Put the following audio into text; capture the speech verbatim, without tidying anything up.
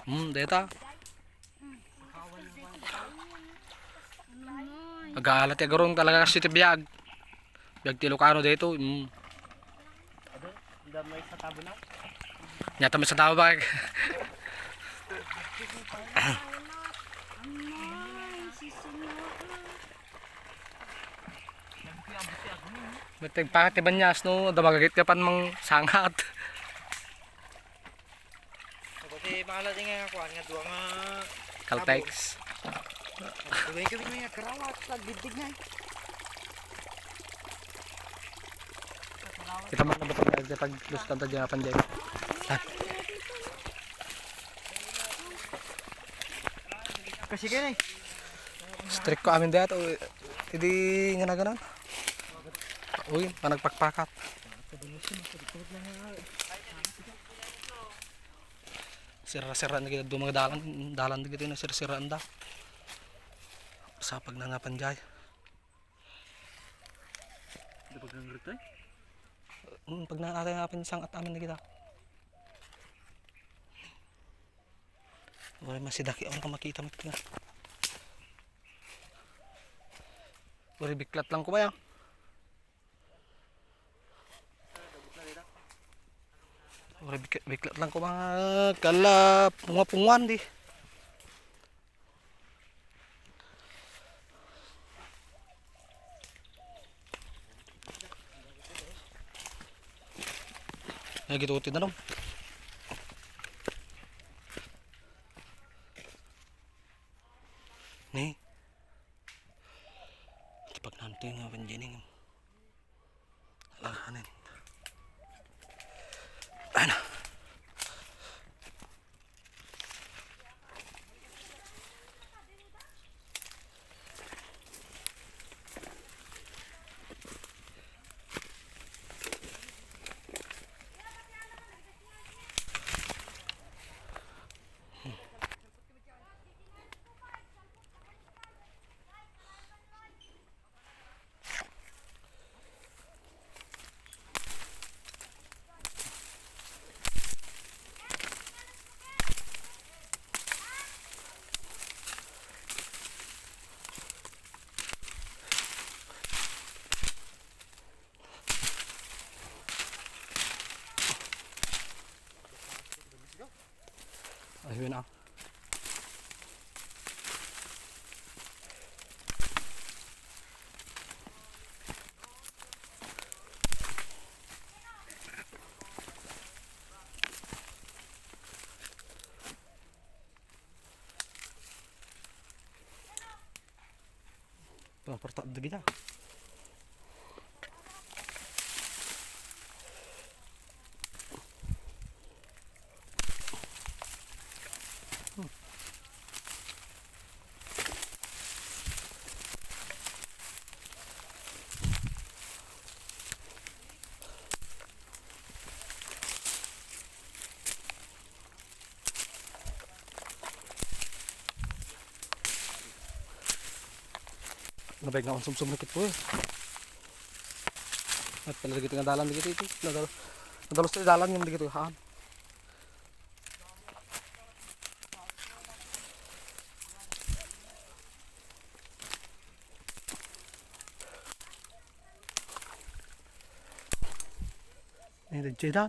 Hmm, deta. Agala ti agarun talaga kasi ti biag. Biag ti Ilocano dito. Hmm. Nya ta met sa tabo ba? Met ti agpakat ti banias no, adda magagitgapan mangsangat. Ako ti maala di nga kuan nga dua nga Caltex. Sabon. Dua nga kami nga karawat, lagdiddig na eh. Kita mo na ba pag, pag gusto ta dyan, panjay? Kasi kaya eh. Strict ko amin dayat, o, hindi nga na ganun. Uy, panagpakpakat. Sira-sira na kita, dumang dalan, dalan na kita na sira-sira anda. Sa pag nanapan jay. Di ba ganun rito eh? Hmm, pag nanapan sang at amin na kita. Wala masidaki, wala ka makita, makita. Wala biklat lang kumaya. Ora bik-, biklat lang ko mga kala punga-punguan di. Nagituti na dong. Ni. Iti pagnantoy nga panjening. Ahanen. Ano? Ayun ah. Pinaporta dagita. Nabay nga unsubsob na kitpo eh. At pala dagiti nga dalan dagiti ito. Nadal-, nadalus ti dalan yung dagiti haan. Ini dagiti dan.